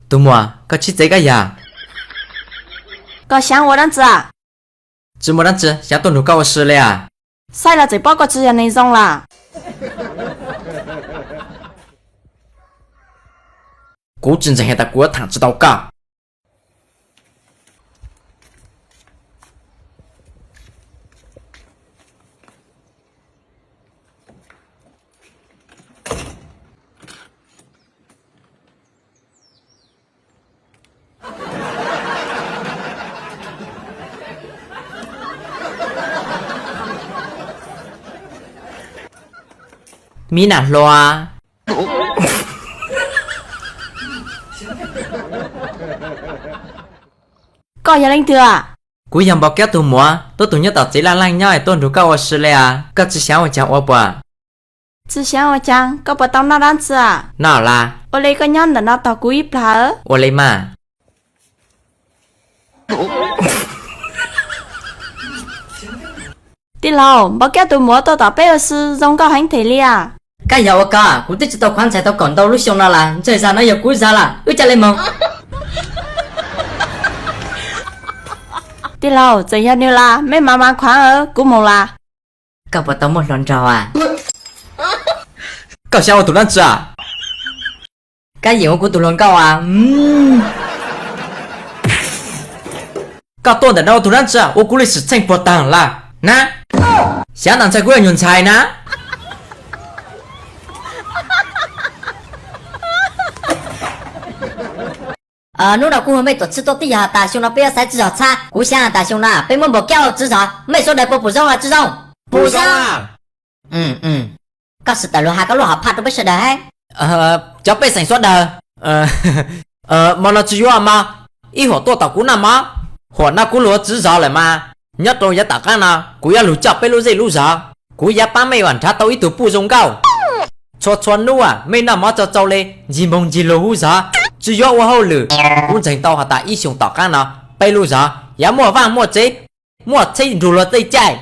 Tus muam, koj tsis txeeb koj yam. Koj xyav ua dab tsi? Tsis muaj dab tsi, xyav tuaj nrog koj ua si li as. Saib los txawm paub koj tsis yog neeg zoo lawm. Kuv tsis ntseeg has tas kuv yuav tham tsis tau koj. Mib Nam Hluas. Koj yog leej twg? Kuv yog Npau Kiab tus muam, tuaj tus nyob tom tsev laj leej nyob es tuaj nrog koj ua si li as. Koj tsis xyav ua caag ua puas? Tsis xyav ua caag, koj puas tau noj dab tsi? Noj las. Ua li koj nyob ntawm no tos kuv ib plag. Ua li mas. Tij laug, Npau Kiab tus muam tuaj tom peb ua si zoo nkauj heev thiab li as. Koj yog ua koj, kuv twb tsis tau khuav ntxhais tau kaum ntau lub xyoo no las, ntxhais zag no yog kuv zag las, wb coj li moog. Tij laug, txawm yog nws las, mej mas mas khuav, kuv moog las. Koj puas tau muaj hluas nraug as? Koj xyav ua tus dab tsi? Koj yeem ua kuv tus hluas nkauj as? Koj tuaj ntawm no ua tus dab tsi, ua kuv li sim txheej puag taag lawm na. Xyav tau ntxhais kuv yog nyuag ntxhais na. Hnub no kuv hu mej tuam txhij tuaj tib yog has tas xyoo no peb yuav xaiv tswv zog txhab. Kuv xyav has tas xyoo no peb muab Npau Kiab ua tswv zog, mej suav dawg puas pum zoo los tsis zoo? Pum zoo. Koj swm tawm lug has koj lub hom phaj rau peb sawv daws hab. Cov pej xeem suav dawg, mo no tsis yuav mog, ib huam tuaj tom kuv noj mov. Huam no kuv lug ua tswv zog lawm mas, nyob rau yav tom qaab no kuv yuav lug coj peb lub zej lub zog. Kuv yuav paab mej ua nrhav tau ib tug puj zoo nkauj. Txhua txhua nub mej noj mov txaus txaus le, ncig moog ncig lug huv zog, tsis yuav ua hauj lwm. Kuv ntseeg tau has tas ib xyoos tom qaab no peb lub zog yuav muaj vaaj muaj tsev, muaj tsheb nrug luag tej caij.